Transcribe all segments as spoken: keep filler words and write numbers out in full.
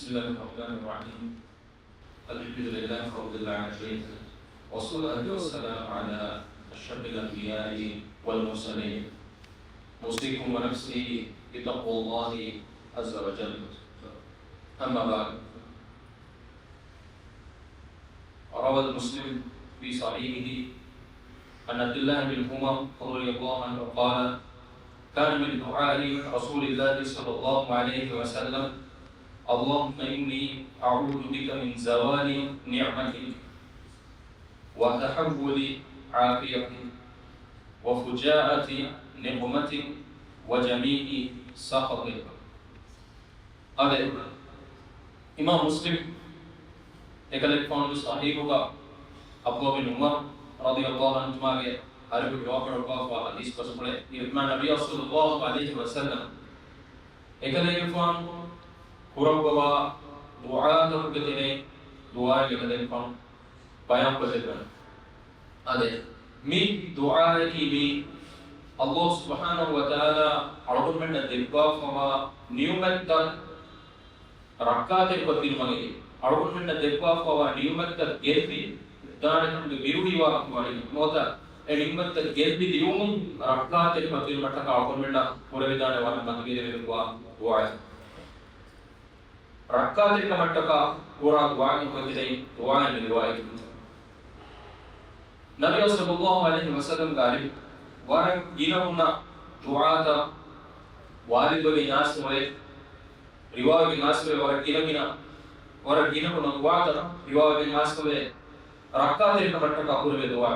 بسم الله الرحمن الرحيم. الحمد لله رب العالمين. والصلاة والسلام على أشرف الأنبياء والمرسلين. أوصيكم ونفسي بتقوى الله عز وجل. أما بعد. روى مسلم في صحيحه عن عبد الله بن عمر رضي الله عنه قال: كان من دعاء رسول الله صلى الله عليه وسلم: اللهم إني أعوذ بك من زوال نعمتك وتحول عافيتك وفجاءة نقمتك وجميع سخطك. އާދެ، އިމާމް މުސްލިމް އެކަލޭގެފާނުގެ ޞަޙީޙުގަ ޢަބްދުﷲ ބިން ޢުމަރު ރަޟިޔަﷲ ޢަންހުމާގެ އަރިހު ރިވާކުރައްވާފަ ޙަދީޘް ބަސްފުޅެއް، އިމާމް ނަބިއްޔާ ޞައްލަﷲ ޢަލައިހި ވަސައްލަމް އެކަލޭގެފާނު ކުރައްވަވާ ދުޢާތަކުގެ ތެރެއިން ދުޢާއެއް އެކަލޭގެފާނު ބަޔާންކޮށްދެއްވަން. އާދެ، މި ދުޢާއަކީ މީ ﷲ ސުބްޙާނަހޫ ވަތަޢާލާ އަޅުގަނޑުމެންނަށް ދެއްވާފަވާ ނިޢުމަތްތައް ރައްކާތެރިކޮށްދިނުމަށް، އަޅުގަނޑުމެންނަށް ދެއްވާފަވާ ނިޢުމަތްތައް ގެއްލި ދާނެކަމުގެ ބިރުވެރިވާކަމުގެ ވަނީ ނުވަތަ އެ ނިޢުމަތްތައް ގެއްލި ދިއުމުން ރައްކާތެރިކޮށްދިނުމަށްޓަކާ އަޅުގަނޑުމެންނަށް ކުރެވިދާނެ ވާހަކަ މަތިވެރިވެރިވާ ދުޢާއެއް. ރައްކާތެރިކަމަށްޓަކާ ކުރާ ދުޢާއިން އޮތްތެރެއިން ދުޢާއެއް މި ރިވާޔަތުގަ. ނަބިއްޔާ ޞައްލަﷲ ޢަލައިހި ވަސައްލަމްގެ އަރިހު ވަރަށް ގިނަ ބުނާ ދުޢާތައް ވާރިދުވެގެން އައިސްފަވޭ، ރިވާވެގެން އައިސްފަވޭ، ވަރަށް ގިނަ ގިނަ، ވަރަށް ގިނަ ބުނާ ދުޢާތައް ރިވާވެގެން އައިސްފަވޭ، ރައްކާތެރިކަމަށްޓަކާ ކުރެވޭ ދުޢާ.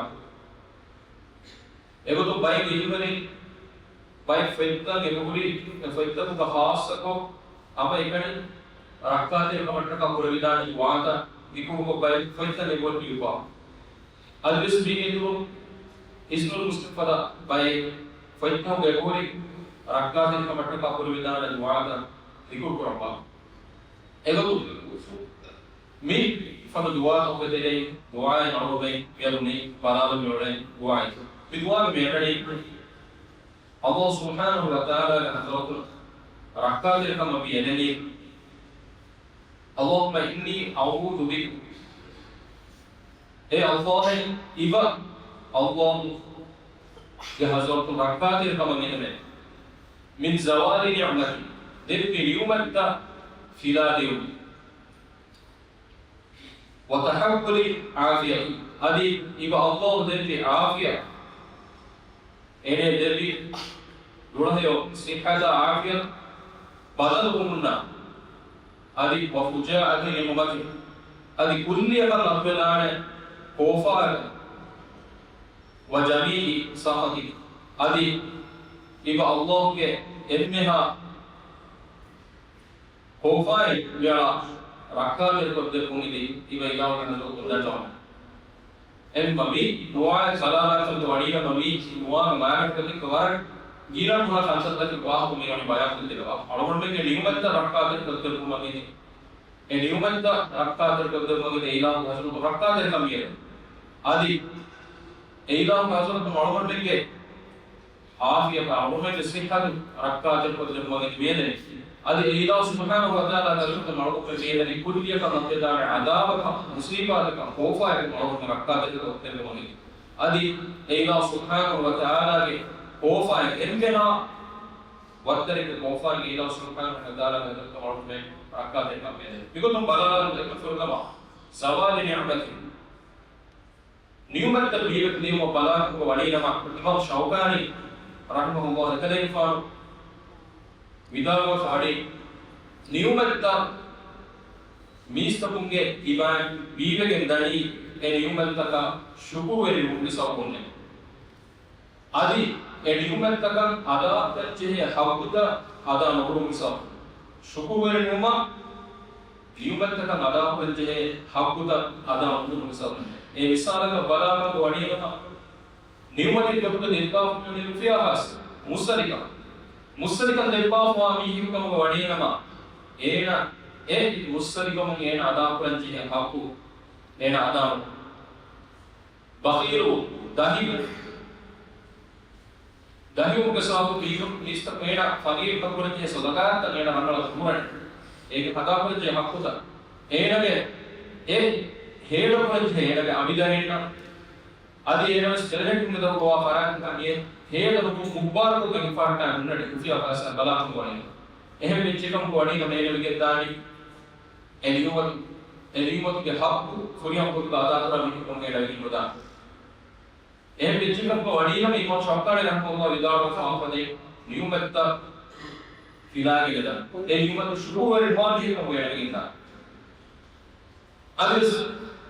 އެގޮތުން ބައެއް ޢިލްމުވެރިން ބައެއް ފޮތްތައް އެބަހުރި، އެ ފޮތްތަކުގަ ޚާއްޞަކޮށް ހަމައެކަނި ރައްކާތެރިކަމަށްޓަކާ ކުރެވިދާނެ ދުޢާތައް ޛިކުރުކޮށް ބައެއް ފޮތްތައް އެބަހުރި ލިޔުއްވާ. އަދިވެސް މީގެ އިތުރުން ޙިޞްނުލް މުސްލިމް ފަދަ ބައެއް ފޮތްތަކުގަ އެބަހުރި ރައްކާތެރިކަމަށްޓަކާ ކުރެވިދާނެ ދުޢާތައް ޛިކުރު ކުރައްވާ. އެގޮތުން މި ފަދަ ދުޢާތަކުގެ ތެރެއިން ދުޢާއެއް އަޅުގަނޑު މިއަދު ނެތް ބަލާލަން މިއުޅެނީ ދުޢާއެއް. މި ދުޢާގަ މި އަންނަނީ ﷲ ސުބްޙާނަހޫ ވަތަޢާލާގެ ޙަޟްރަތުން ރައްކާތެރިކަމަށް މި އެދެނީ. اللهم إني أعوذ بك. އޭ ﷲ، އިބަ ﷲގެ ޙަޟްރަތުން ރައްކާތެރިކަމަށް އެދެމެ. من زوال نعمتك. ދެއްވި ނިޢުމަތްތައް ފިލާދިއުމުން. وتحول عافيتك. އަދި އިބަ ﷲ ދެއްވި ޢާފިޔަތް، އޭނަ ދެއްވި ދުޅަހެޔޮ ޞިއްޙަތާ ޢާފިޔަތް ބަދަލުކުރުމުންނާ، އަދި وفجاءة نقمتك، އަދި ކުއްލިއަކަށް ލައްވެދާނެ ކޯފާއަކަށް، وجميع سخطك، އަދި އިބަ ﷲގެ އެންމެހާ ކޯފާއެއް މިއަޅާ ރައްކާތެރިކޮށްދެއްވުން އިދި އިބަ އިލާހުގެ ޙަޟްރަތުން ދަންނަވަން. އެންމެ މި ދުޢާއެއް ބަލާލާފަ ވަނީނަމަ މި ދުޢާގެ މާނައަކީ ވަރަށް ގިނަ ބުނާ ކަންތައްތަކެއް ވާހަކަ މި ވަނީ ބަޔާންކޮށްދެއްވާ. އަޅުގަނޑުމެންގެ ނިޢުމަތްތައް ރައްކާތެރިކޮށްދެއްވުމަށް އިން، އެ ނިޢުމަތްތައް ރައްކާތެރިކޮށްދެއްވުމަށް އިލާހުގެ ޙަޟްރަތުން ރައްކާތެރިކަން މިއެދުން. އަދި އެ އިލާހުގެ ޙަޟްރަތުން އަޅުގަނޑުމެންގެ ޢާފިޔަތާ، އަޅުގަނޑުމެންގެ ޞިއްޙަތު ރައްކާތެރިކޮށްދެއްވުމަށް މިއެދެނީ. އަދި އެ އިލާހު ސުބްޙާނަހޫ ވަތަޢާލާ ޙަޟްރަތުން އަޅުގަނޑުމެން މިއެދެނީ ކުއްލިއަކަށް ލައްވެދާނެ ޢަޛާބަކަށް، މުޞީބާތަކަށް، ކޯފާއަކަށް އަޅުގަނޑު ރައްކާތެރިކޮށްދެއްވުމަށް. އަދި އެ އިލާހު ސުބްޙާނަހޫ ވަތަޢާލާގެ ކޯފާއެއް އެންމެހާ ވައްތަރެއްގެ ކޯފާއެއް އެ އިލާހު ސުބްޙާނަހޫ ވަތަޢާލާގެ ޙަޟްރަތުން އަޅުގަނޑުމެން ރައްކާތެރިކަން މިއެދެނީ. މިގޮތުން ބަލާލަން އެއްފަހަރު ކަމަށް ޒަވާލި ނިޢުމަތިން ނިޢުމަތްތައް ބީބެ ލިޔުމަށް ބަލާކަމުގަ ވަނީނަމަ، އިމާމް ޝައުކާނީ ރަޙިމަހުﷲ އެކަލޭގެފާނު ވިދާޅުވެފަ ވަނީ، ނިޢުމަތްތައް މީސްތަކުންގެ އިބައިން ބީވެގެން ދަނީ، އެ ނިޢުމަތްތަކަށް ޝުކުރުވެރިވުމުގެ ސަބަބުންނޭ. އަދި އެ ނިޢުމަތްތަކަށް އަދާކުރަން ޖެހޭ ޙައްޤުތައް އަދާ ނުކުރުމުގެ ސަބަބުން. ޝުކުރުވެރިވުމަށް ނިޢުމަތްތަކަށް އަދާކުރަން ޖެހޭ ޙައްޤުތައް އަދާ ނުކުރުމުގެ ސަބަބުން. އެ މިސާލަކަށް ބަލާކަމުގަ ވަނީނަމަ، ނިޢުމަތެއްގެ ގޮތުގަ ދެއްވާފަ މި ރުފިޔާ ހާސް މުއްސަރިކަން. މުއްސަރިކަން ދެއްވާފަވާ މީހެއް ކަމުގަ ވަނީނަމަ، އޭނަ އެ މުއްސަރިކަމުން އޭނަ އަދާކުރަން ޖެހޭ ޙައްޤު އޭނަ އަދާ ނުކުރޭ. ބަޚީލު، ދަހިވު، ދަހިވުމުގެ ސަބަބުން މީހުން މީސްތަކުން އޭނަ ފަގީރު ކަންކުރަން ޖެހޭ ޞަދަޤާތްތައް އޭނަ ރަނގަޅަށް ނުކުރަން. އޭގެ ކަދާކުރަންޖެހޭ ހައްޤުތައް، އޭނަގެ އެ ހޭދަކުރަންޖެހޭ އޭނަގެ އަނބިދަރިންނަށް، އަދި އޭނަވެސް ދެރަޖައަކުން މިދަށް ގޮވާ ފަރާތަކަށް އެ ހޭދަ ނުކުން މުއްބާރަކޮށްގެން އެއްފަހަރަކާ ހުންނަނީ އުފިޔާ ފައިސާ ބަލާކަމުގަ ވަނީ. އެހެން ވެއްޖެކަމުގަ ވަނީ ނަމަ އޭނަ ވެގެންދާނީ އެ ނިޢުމަތު، އެ ނިޢުމަތުގެ ޙައްޤު ފުރިހަމަކޮށްގެން އަދާކުރާ މީހެއްކަމުގަ އޭނަ ވެގެން ނުދާނެ. އެހެން ވެއްޖެކަމުގަ ވަނީނަމަ އިމާމް ޝައުކާނީ ރަޙިމަހުﷲ ވިދާޅުވެފަ އަޅުގަނޑު ނިޢުމަތްތައް ފިލާގެން ދާން. އެ ނިޢުމަތު ޝުކުރުވެރި ނުވާންޖެހޭކަމުގަ ވެގެންދާން. އަދިވެސް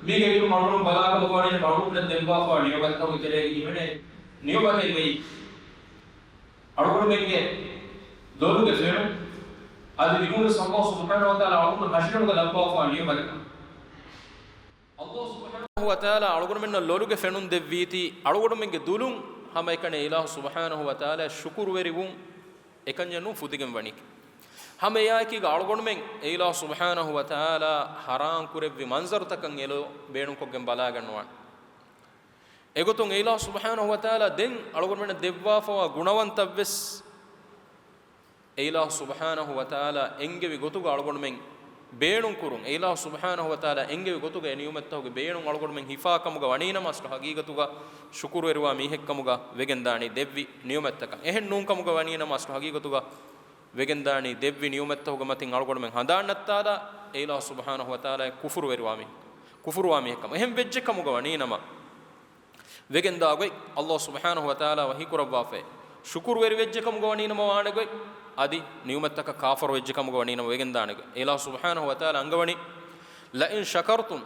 މީގެ އިތުރު މަޢުލޫމް ބަލާކަމުގަ ވަނީ މަޢުލޫމް ދެއްވާފަ ނިޢުމަތްތަކުގެ ތެރޭގަ ހިމެނޭ ނިޢުމަތެއް އެއީ އަޅުގަނޑުމެންގެ ލޮލުގެ ފެނުން. އަދި ނިމުންވެސް ﷲ ސުބްޙާނަހޫ ވަތަޢާލާ އަޅުގަނޑު ހަށިގަނޑުގަ ލައްވާފަ ނިޢުމަތަކަށް. ﷲ ސުބްޙާނަހޫ ވަތަޢާލާ އަޅުގަނޑުމެންނަށް ލޮލުގެ ފެނުން ދެއްވީތީ، އަޅުގަނޑުމެންގެ ދުލުން ހަމައެކަނި އިލާހު ސުބްޙާނަހޫ ވަތަޢާލާ ޝުކުރުވެރިވުން އެކަންޏެއް ނޫން ފުދިގެން ވަނީކީ. ހަމަ އެއާއެކީގަ އަޅުގަނޑުމެން އެ އިލާހު ސުބްޙާނަހޫ ވަތަޢާލާ ޙަރާން ކުރެއްވި މަންޒަރުތަކަށް އެ ލޯ ބޭނުންކޮށްގެން ބަލާގަންނަވާނެ. އެގޮތުން އެ އިލާހު ސުބްޙާނަހޫ ވަތަޢާލާ ދެން އަޅުގަނޑުމެންނަށް ދެއްވާފަވާ ގުނަވަންތައްވެސް އެ އިލާހު ސުބްޙާނަހޫ ވަތަޢާލާ އެންގެވި ގޮތުގަ އަޅުގަނޑުމެން ބޭނުން ކުރުން، އެ އިލާހު ސުބްޙާނަހޫ ވަތަޢާލާ އެންގެވި ގޮތުގަ އެ ނިޢުމަތްތަކުގެ ބޭނުން އަޅުގަނޑުމެން ހިފާ ކަމުގަ ވަނީނަމަ އަސްލު ހަގީގަތުގަ ޝުކުރުވެރިވާ މީހެއްކަމުގަ ވެގެންދާނީ ދެއްވި ނިޢުމަތްތަކަށް. އެހެން ނޫން ކަމުގަ ވަނީނަމަ އަސްލު ހަގީގަތުގަ ވެގެންދާނީ ދެއްވި ނިޢުމަތްތަކުގެ މަތިން އަޅުގަނޑުމެން ހަނދާން ނައްތާލާ އެ އިލާހު ސުބްޙާނަހޫ ވަތަޢާލާއަށް ކުފުރުވެރިވާ މީހެއް، ކުފުރުވާ މީހެއްކަމުގަ. އެހެން ވެއްޖެ ކަމުގަ ވަނީނަމަ، ވެގެންދާ ގޮތް ﷲ ސުބްޙާނަހޫ ވަތަޢާލާ ވަޙީކުރައްވާފައި، ޝުކުރުވެރި ވެއްޖެ ކަމުގަ ވަނީނަމަ ވާނެ ގޮތް، އަދި ނިޢުމަތްތަކަށް ކާފަރު ވެއްޖެ ކަމުގަ ވަނީނަމަ ވެގެންދާނެ ގޮތް. އެ އިލާހު ސުބްޙާނަހޫ ވަތަޢާލާ އަންގަވަނީ، لئن شكرتم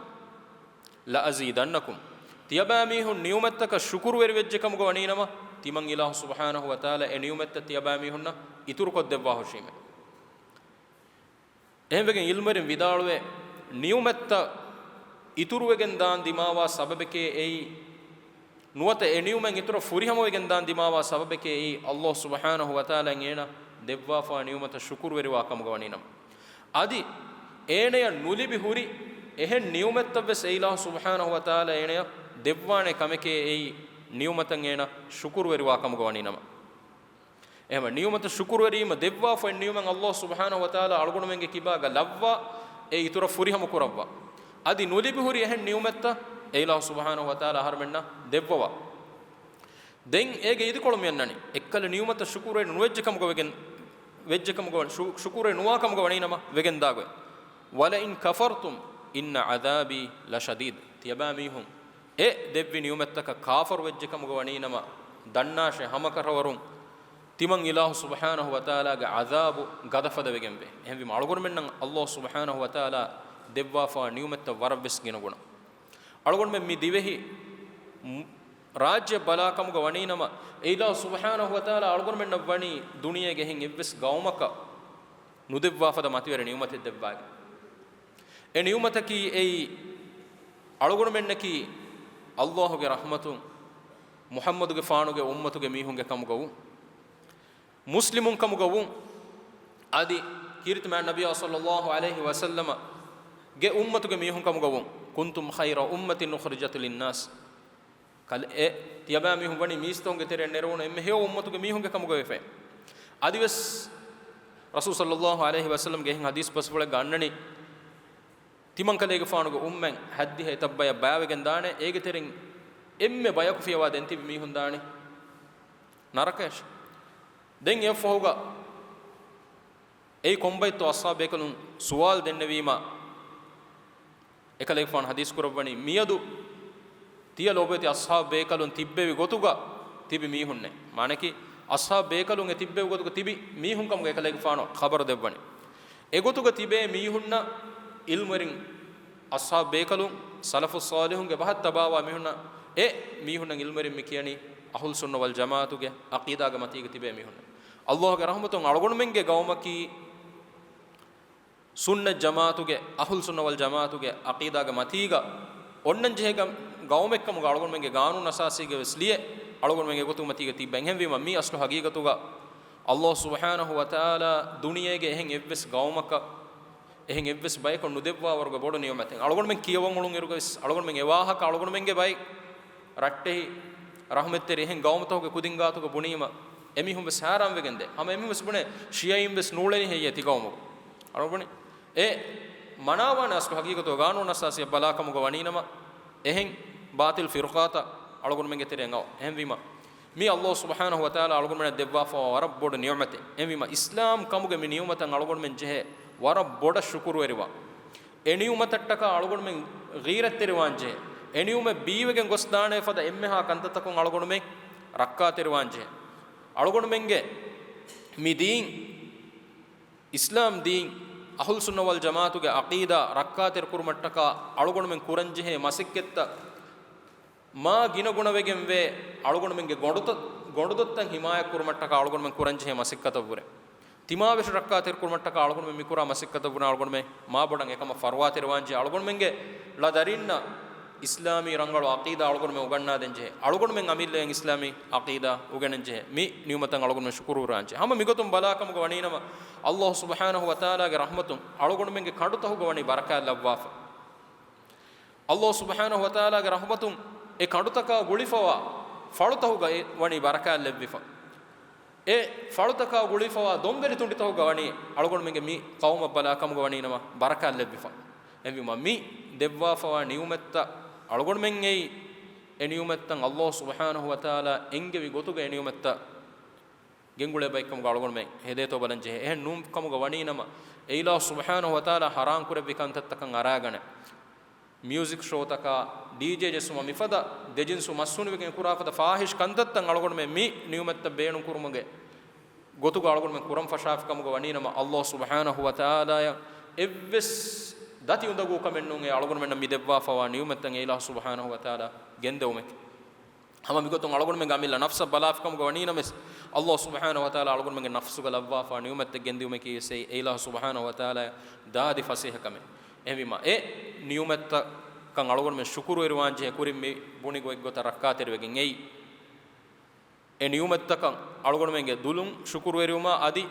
لأزيدنكم. ތިޔަބައިމީހުން ނިޢުމަތްތަކަށް ޝުކުރުވެރި ވެއްޖެ ކަމުގަ ވަނީނަމަ، ތިމަން އިލާހު ސުބްޙާނަހޫ ވަތަޢާލާ އެ ނިޢުމަތްތައް ތިޔަބައިމީހުންނަށް އިތުރުކޮށްދެއްވާ ހުށީމޭ. އެހެންވެގެން ޢިލްމުވެރިން ވިދާޅުވޭ، ނިޢުމަތްތައް އިތުރުވެގެން ދާން ދިމާވާ ސަބަބެކޭ އެއީ، ނުވަތަ އެ ނިޢުމަތް އިތުރަށް ފުރިހަމަވެގެން ދާން ދިމާވާ ސަބަބެކޭ އެއީ، ﷲ ސުބްޙާނަހޫ ވަތަޢާލާ އޭނަ ދެއްވާފާ ނިޢުމަތަށް ޝުކުރުވެރިވާ ކަމުގަ ވަނީނަމަ. އަދި އޭނަޔަށް ނުލިބި ހުރި އެހެން ނިޢުމަތްތައްވެސް އެ އިލާހު ސުބްޙާނަހޫ ވަތަޢާލާ އޭނަޔަށް ދެއްވާނެ ކަމެކޭ އެއީ، ނިޢުމަތަށް އޭނަ ޝުކުރުވެރިވާ ކަމުގަ ވަނީނަމަ. އެހެންވެ، ނިޢުމަތަށް ޝުކުރުވެރީމަ ދެއްވާފައި ނިޢުމަތް ﷲ ސުބްޙާނަހޫ ވަތަޢާލާ އަޅުގަނޑުމެންގެ ކިބާގަ ލައްވާ، އެ އިތުރަށް ފުރިހަމަ ކުރައްވާ. އަދި ނުލިބި ހުރި އެހެން ނިޢުމަތްތައް އެ އިލާހު ސުބްޙާނަހޫ ވަތަޢާލާ އަހަރުމެންނަށް ދެއްވަވާ. ދެން އޭގެ އިދިކޮޅު މިއަންނަނީ، އެއްކަލަ ނިޢުމަތަށް ޝުކުރުވެރި ނުވެއްޖެ ކަމުގަ ވެގެން، ވެއްޖެ ކަމުގަ ވަނީ، ޝު-، ޝުކުރުވެރި ނުވާ ކަމުގަ ވަނީނަމަ ވެގެންދާ ގޮތް. ولئن كفرتم إن عذابي لشديد. ތިޔަބައިމީހުން އެ ދެއްވި ނިޢުމަތްތަކަށް ކާފަރު ވެއްޖެ ކަމުގަ ވަނީނަމަ، ދަންނާށޭ ހަމަކަށަވަރުން ތިމަން އިލާހު ސުބްޙާނަހޫ ވަތަޢާލާގެ ޢަޛާބު ގަދަފަދަވެގެންވޭ. އެހެންވީމަ، އަޅުގަނޑުމެންނަށް ﷲ ސުބްޙާނަހޫ ވަތަޢާލާ ދެއްވާފާ ނިޢުމަތްތައް ވަރަށްވެސް ގިނަގުނަ. އަޅުގަނޑުމެން މި ދިވެހި މު-، ރާއްޖެ ބަލާ ކަމުގަ ވަނީނަމަ، އެ އިލާހު ސުބްޙާނަހޫ ވަތަޢާލާ އަޅުގަނޑުމެންނަށް ވަނީ ދުނިޔޭގެ އެހެން އެއްވެސް ގައުމަކަށް ނުދެއްވާފަދަ މަތިވެރި ނިޢުމަތެއް ދެއްވާގެން. އެ ނިޢުމަތަކީ އެއީ، އަޅުގަނޑުމެންނަކީ ﷲގެ ރަޙްމަތުން މުޙައްމަދުގެފާނުގެ އުއްމަތުގެ މީހުންގެ ކަމުގަ ވުން، މުސްލިމުން ކަމުގަ ވުން، އަދި ކީރިތި މާތް ނަބިއްޔާ ޞައްލައްލާހު ޢަލައިހި ވަސައްލަމަ ގެ އުއްމަތުގެ މީހުން ކަމުގަ ވުން، كنتم خير أمة أخرجت للناس. ކަލޭ، ތިޔަބައިމީހުން ވަނީ މީސްތަކުންގެ ތެރެއަށް ނެރެވުނު އެންމެ ހެޔޮ އުއްމަތުގެ މީހުންގެ ކަމުގަ ވެފައި. އަދިވެސް ރަސޫލު ޞައްލައްލާހު ޢަލައިހި ވަސައްލަމްގެ އެހެން ޙަދީޘް ބަސްފުޅެއްގަ އަންނަނީ، ތިމަންކަލޭގެފާނުގެ އުއްމަތް ހައްދިހަ އެތައް ބަޔަށް ބައިވެގެން ދާނެ، އޭގެ ތެރެއިން އެންމެ ބަޔަކު ފިޔަވާ ދެން ތިބި މީހުން ދާނެ ނަރަކަޔަށް. ދެން އެއަށްފަހުގަ އެއީ ކޮންބައެއްތޯ އަޞްޙާބު ބޭކަލުން ސުވާލު ދެންނެވީމަ، އެކަލޭގެފާނު ޙަދީޘް ކުރައްވަނީ، މިއަދު ތިޔަ ލޯބިވެތި އަޞްޙާބު ބޭކަލުން ތިއްބެވި ގޮތުގަ ތިބި މީހުންނޭ. މާނައަކީ، އަޞްޙާބު ބޭކަލުން އެ ތިއްބެވި ގޮތުގަ ތިބި މީހުން ކަމުގަ އެކަލޭގެފާނު ޚަބަރު ދެއްވަނީ. އެގޮތުގަ ތިބޭ މީހުންނަށް ޢިލްމުވެރިން، އަޞްޙާބު ބޭކަލުން، ސަލަފުއް ޞާލިޙުންގެ ބަހަށް ތަބާވާ މީހުންނަށް، އެ މީހުންނަށް ޢިލްމުވެރިން މި ކިޔަނީ އަހުލުއްސުންނަ ވަލްޖަމާޢަތުގެ ޢަޤީދާގެ މަތީގަ ތިބޭ މީހުންނަށް. ﷲގެ ރަޙްމަތުން އަޅުގަނޑުމެންގެ ގައުމަކީ ސުންނަތް ޖަމާޢަތުގެ، އަހުލުއްސުންނަ ވަލްޖަމާޢަތުގެ ޢަޤީދާގެ މަތީގަ އޮންނަންޖެހޭ ގަ-، ގައުމެއްކަމުގަ އަޅުގަނޑުމެންގެ ގާނޫނު އަސާސީގަ ވެސް ލިޔެ، އަޅުގަނޑުމެން އެގޮތުގެ މަތީގަ ތިއްބަ. އެހެންވީމަ، މީ އަސްލު ޙަޤީޤަތުގަ ﷲ ސުބްޙާނަހޫ ވަތަޢާލާ ދުނިޔޭގެ އެހެން އެއްވެސް ގައުމަކަށް، އެހެން އެއްވެސް ބަޔަކަށް ނުދެއްވާވަރުގެ ބޮޑު ނިޢުމަތެއް. އަޅުގަނޑުމެން ކިޔަވަން އުޅުނުއިރުގަ ވެސް، އަޅުގަނޑުމެން އެ ވާހަކަ އަޅުގަނޑުމެންގެ ބައެއް ރައްޓެހި ރަޙްމަތްތެރި އެހެން ގައުމުތަކުގެ ކުދިން ގާތުގަ ބުނީމަ، އެމީހުން ވެސް ހައިރާންވެގެންދޭ. ހަމަ އެމީހުން ވެސް ބުނޭ، ޝިޔަޢީން ވެސް ނޫޅެނީ ހެއްޔޭ ތި ގައުމުގަ؟ އަޅުގަނޑު ބުނީ، އެ މަނާވާނެ އަސްލު ހަގީގަތުގަ ގާނޫނު އަސާސީއަށް ބަލާކަމުގަ ވަނީނަމަ، އެހެން ބާޠިލް ފިރުޤާތައް އަޅުގަނޑުމެންގެ ތެރެއިން އައު. އެހެންވީމަ، މީ ﷲ ސުބްޙާނަހު ވަތަޢާލާ އަޅުގަނޑުމެންނަށް ދެއްވާފަވާ ވަރަށް ބޮޑު ނިޢުމަތެއް. އެހެންވީމަ، އިސްލާމް ކަމުގެ މި ނިޢުމަތަށް އަޅުގަނޑުމެން ޖެހޭ ވަރަށް ބޮޑަށް ޝުކުރުވެރިވާން. އެ ނިޢުމަތަށްޓަކާ އަޅުގަނޑުމެން ޣީރަތްތެރިވާން ޖެހޭ. އެ ނިޢުމަތް ބީވެގެން ގޮސްދާނޭ ފަދަ އެންމެހާ ކަންތައްތަކުން އަޅުގަނޑުމެން ރައްކާތެރިވާން ޖެހޭ. އަޅުގަނޑުމެންގެ މި ދީން، އިސްލާމް ދީން، އަހުލު ސުންނަ ވަލް ޖަމާޢަތުގެ ޢަޤީދާ ރައްކާތެރި ކުރުމަށްޓަކާ އަޅުގަނޑުމެން ކުރަންޖެހޭ މަސައްކަތްތައް މާ ގިނަގުނަވެގެންވޭ. އަޅުގަނޑުމެންގެ ގޮނޑުތައް، ގޮނޑުދޮށްތައް ހިމާޔަތްކުރުމަށްޓަކާ އަޅުގަނޑުމެން ކުރަންޖެހޭ މަސައްކަތަށްވުރެ، ތިމާވެށި ރައްކާތެރިކުރުމަށްޓަކާ އަޅުގަނޑުމެން މިކުރާ މަސައްކަތަށްވުރެ އަޅުގަނޑުމެން މާބޮޑަށް އެކަމަށް ފަރުވާތެރިވާންޖެ. އަޅުގަނޑުމެންގެ ޅަ ދަރިންނަށް އިސްލާމީ ރަނގަޅު ޢަޤީދާ އަޅުގަނޑުމެން އުގަންނާދޭންޖެހޭ. އަޅުގަނޑުމެން އަމިއްލައަށް އިސްލާމީ ޢަޤީދާ އުގެނެންޖެހޭ. މި ނިޢުމަތަށް އަޅުގަނޑުމެން ޝުކުރުވެރިވާންޖެހޭ. ހަމަ މިގޮތުން ބަލާކަމުގަ ވަނީނަމަ، ﷲ ސުބްޙާނަހު ވަތަޢާލާގެ ރަޙްމަތުން އަޅުގަނޑުމެންގެ ކަނޑުތަކުގަ ވަނީ ބަރަކާތް ލައްވާފަ. ﷲ ސުބްޙާނަހު ވަތަޢާލާގެ ރަޙްމަތުން އެ ކަނޑުތަކާ ގުޅިފަވާ ފަޅުތަކުގައި ވަނީ ބަރަކާތް ލެއްވިފަ. އެ ފަޅުތަކާ ގުޅިފަވާ ދޮންވެލި ތުނޑިތަކުގަ ވަނީ އަޅުގަނޑުމެންގެ މި ޤައުމަށް ބަލާ ކަމުގަ ވަނީނަމަ ބަރަކާތް ލެއްވިފަ. އެހެންވީމަ، މި ދެއްވާފަވާ ނިޢުމަތްތައް އަޅުގަނޑުމެން އެއީ، އެ ނިޢުމަތްތައް ﷲ ސުބްޙާނަހު ވަތަޢާލާ އެންގެވި ގޮތުގަ އެ ނިޢުމަތްތައް ގެންގުޅޭ ބައެއްކަމުގަ އަޅުގަނޑުމެން ހެދޭތޯ ބަލަން ޖެހޭ. އެހެން ނޫން ކަމުގަ ވަނީނަމަ، އެ އިލާހު ސުބްޙާނަހު ވަތަޢާލާ ޙަރާމް ކުރެއްވި ކަންތައްތަކަށް އަރާގަނެ، މިއުޒިކް ޝޯތަކާ، ޑީޖޭ ޖެއްސުމަށް މިފަދަ ދެޖިންސު މަސްހުނިވެގެން ކުރާ ފަދަ ފާޙިޝް ކަންތައްތައް އަޅުގަނޑުމެން މި ނިޢުމަތްތައް ބޭނުންކުރުމުގެ ގޮތުގަ އަޅުގަނޑުމެން ކުރަން ފަށާފި ކަމުގަ ވަނީނަމަ، ﷲ ސުބްޙާނަހު ވަތަޢާލާއަށް އެއްވެސް ދަތި އުނދަގޫ ކަމެއް ނޫން އެ އަޅުގަނޑުމެންނަށް މި ދެއްވާފަވާ ނިޢުމަތްތައް އެ އިލާހު ސުބްޙާނަހު ވަތަޢާލާ ގެންދެވުމެކޭ. ހަމަ މިގޮތުން އަޅުގަނޑުމެންގެ އަމިއްލަ ނަފްސަށް ބަލާފިކަމުގަ ވަނީނަމަވެސް، ﷲ ސުބްޙާނަހު ވަތަޢާލާ އަޅުގަނޑުމެންގެ ނަފްސުގަ ލައްވާފާ ނިޢުމަތްތައް ގެންދިއުމަކީވެސް އެއީ އެ އިލާހު ސުބްޙާނަހު ވަތަޢާލާއަށް ދާދި ފަސޭހަ ކަމެއް. އެހެންވީމަ، އެ ނިޢުމަތްތަކަށް އަޅުގަނޑުމެން ޝުކުރުވެރިވާންޖެހޭ. ކުރިން މި ބުނި ގޮތްގޮތަށް ރައްކާތެރިވެގެން އެއީ، އެ ނިޢުމަތްތަކަށް އަޅުގަނޑުމެންގެ ދުލުން ޝުކުރުވެރިވުމާ އަދި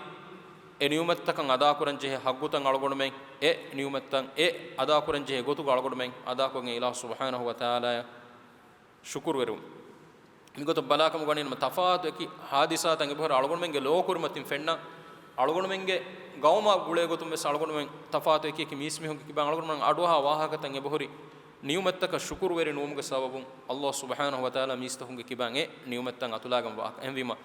އެ ނިޢުމަތްތަކަށް އަދާކުރަންޖެހޭ ޙައްޤުތައް އަޅުގަނޑުމެން އެ ނިޢުމަތްތައް އެ އަދާކުރަންޖެހޭ ގޮތުގަ އަޅުގަނޑުމެން އަދާކޮށްގެން އިލާހު ސުބްޙާނަހު ވަތަޢާލާއަށް ޝުކުރުވެރިވުން. މިގޮތަށް ބަލާކަމުގަ ވަނީނަމަ ތަފާތު އެކި ޙާދިސާތައް އެބަހުރި އަޅުގަނޑުމެންގެ ލޯކުރިމަތިން ފެންނަ، އަޅުގަނޑުމެންގެ ގައުމާ ގުޅޭ ގޮތުން ވެސް އަޅުގަނޑުމެން ތަފާތު އެކި އެކި މީސްމީހުންގެ ކިބާ އަޅުގަނޑުމެން އަޑުއަހާ ވާހަކަތައް އެބަހުރި ނިޢުމަތްތަކަށް ޝުކުރުވެރި ނުވުމުގެ ސަބަބުން ﷲ ސުބްޙާނަހު ވަތަޢާލާ މީސްތަކުންގެ ކިބާ އެ ނިޢުމަތްތައް އަތުލާގެން ވާހަކަ. އެހެންވީމަ،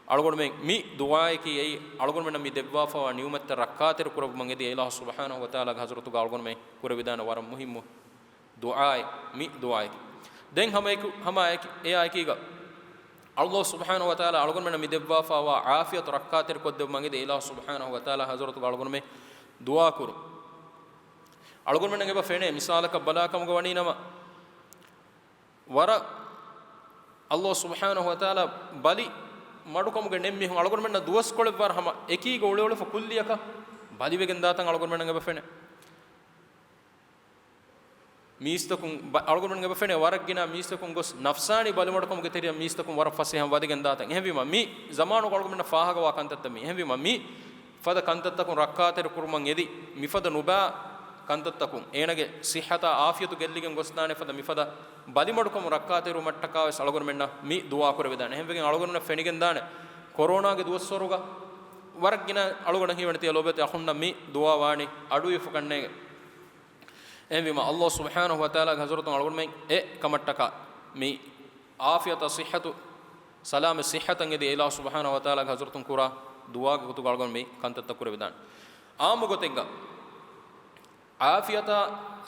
އަޅުގަނޑުމެން މި ދުޢާއަކީ އެއީ އަޅުގަނޑުމެންނަށް މި ދެއްވާފަވާ ނިޢުމަތްތައް ރައްކާތެރި ކުރެއްވުމަށް އެދި އެ އިލާހު ސުބްޙާނަހު ވަތަޢާލާގެ ޙަޟްރަތުގަ އަޅުގަނޑުމެން ކުރެވިދާނެ ވަރަށް މުހިއްމު ދުޢާއެއް، މި ދުޢާއެކޭ. ދެން ހަމައެކު، ހަމައެކި، އެއާއެކީގަ، ﷲ ސުބްޙާނަހު ވަތަޢާލާ އަޅުގަނޑުމެންނަށް މި ދެއްވާފާވާ ޢާފިޔަތު ރައްކާތެރިކޮށްދެއްވުމަށް އެދި އެ އިލާހު ސުބްޙާނަހު ވަތަޢާލާ ޙަޟްރަތުގަ އަޅުގަނޑުމެން ދުޢާކުރުން. އަޅުގަނޑުމެންނަށް އެބަ ފެނޭ، މިސާލަކަށް ބަލާކަމުގަ ވަނީނަމަ، ވަރަށް ﷲ ސުބްޙާނަހު ވަތަޢާލާ ބަލި މަޑުކަމުގެ ނެތް މީހުން އަޅުގަނޑުމެންނަށް ދުވަސްކޮޅެއް ވަރަށް ހަމަ އެކީގަ އުޅެއުޅެފަ ކުއްލިއަކަށް ބަލިވެގެން ދާތަން އަޅުގަނޑުމެންނަށް އެބަ ފެނޭ. މީސްތަކުން ބަ-، އަޅުގަނޑުމެން އެބަ ފެނޭ ވަރަށް ގިނަ މީސްތަކުން ގޮސް ނަފްސާނީ ބަލިމަޑުކަމުގެ ތެރެއަށް މީސްތަކުން ވަރަށް ފަސޭހަން ވަދެގެން ދާތަން. އެހެންވީމަ މި ޒަމާނުގަ އަޅުގަނޑުމެންނަށް ފާހަގަވާ ކަންތައްތައް މީ. އެހެންވީމަ މި ފަދަ ކަންތައްތަކުން ރައްކާތެރި ކުރުމަށް އެދި، މިފަދަ ނުބާ ކަންތައްތަކުން އޭނަގެ ޞިއްޙަތާ ޢާފިޔަތު ގެއްލިގެން ގޮސްދާނެ ފަދަ މިފަދަ ބަލިމަޑުކަމުން ރައްކާތެރިވުމަށްޓަކާވެސް އަޅުގަނޑުމެންނަށް މި ދުޢާ ކުރެވިދާނެ. އެހެންވެގެން އަޅުގަނޑުމެންނަށް ފެނިގެންދާނެ، ކޮރޯނާގެ ދުވަސްވަރުގަ ވަރަށް ގިނަ އަޅުގަނޑަށް ހީވަނީ ތިޔަ ލޯބިވެތި އަޚުންނަށް މި ދުޢާ ވާނީ އަޑުއިވިފަ ކަންނޭނގެ. އެހެންވީމަ، ﷲ ސުބްޙާނަހު ވަތަޢާލާގެ ޙަޟްރަތުން އަޅުގަނޑުމެން އެ ކަމަށްޓަކާ މި ޢާފިޔަތާ ޞިއްޙަތު، ސަލާމަތް ޞިއްޙަތަށް އެދި އެ އިލާހު ސުބްޙާނަހު ވަތަޢާލާގެ ޙަޟްރަތުން ކުރާ ދުޢާގެ ގޮތުގަ އަޅުގަނޑު މި ކަންތައްތައް ކުރެވިދާނެ. ޢާއްމު ގޮތެއްގަ، ޢާފިޔަތާ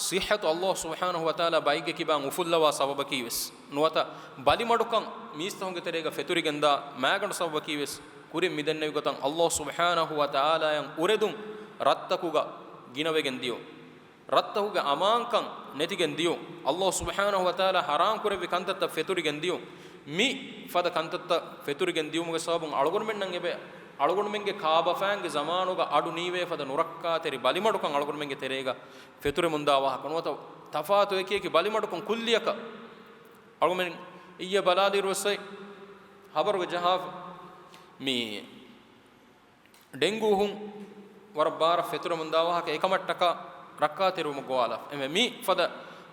ޞިއްޙަތު ﷲ ސުބްޙާނަހު ވަތަޢާލާ ބައެއްގެ ކިބާން އުފުއްލަވާ ސަބަބަކީވެސް ނުވަތަ، ބަލިމަޑުކަން މީސްތަކުންގެ ތެރޭގަ ފެތުރިގެންދާ މާގަނޑު ސަބަބަކީވެސް، ކުރިން މިދެންނެވި ގޮތަށް ﷲ ސުބްޙާނަހު ވަތަޢާލާއަށް އުރެދުން ރަށްތަކުގަ ގިނަވެގެން ދިޔުން. ރަށްތަކުގެ އަމާންކަން ނެތިގެން ދިޔުން. ﷲ ސުބްޙާނަހު ވަތަޢާލާ ޙަރާމް ކުރެއްވި ކަންތައްތައް ފެތުރިގެން ދިޔުން. މި ފަދަ ކަންތައްތައް ފެތުރިގެން ދިޔުމުގެ ސަބަބުން އަޅުގަނޑުމެންނަށް އެބަ، އަޅުގަނޑުމެންގެ ކާބަފައިންގެ ޒަމާނުގަ އަޑު ނީވޭ ފަދަ ނުރައްކާތެރި ބަލިމަޑުކަން އަޅުގަނޑުމެންގެ ތެރޭގަ ފެތުރެމުންދާ ވާހަކަ ނުވަތަ، ތަފާތު އެކި އެކި ބަލިމަޑުކަން ކުއްލިއަކަށް އަޅުގަނޑުމެން އިއްޔެ ބަލާލިއިރު ވެސް އޮތް ޚަބަރުގަ ޖަހާފަ. މި ޑެންގޫ ހުން ވަރަށް ބާރަށް ފެތުރެމުންދާ ވާހަކަ އެކަމަށްޓަކާ ރައްކާތެރިވުމަށް ގޮވާލާފަ. އެމެ މި ފަދަ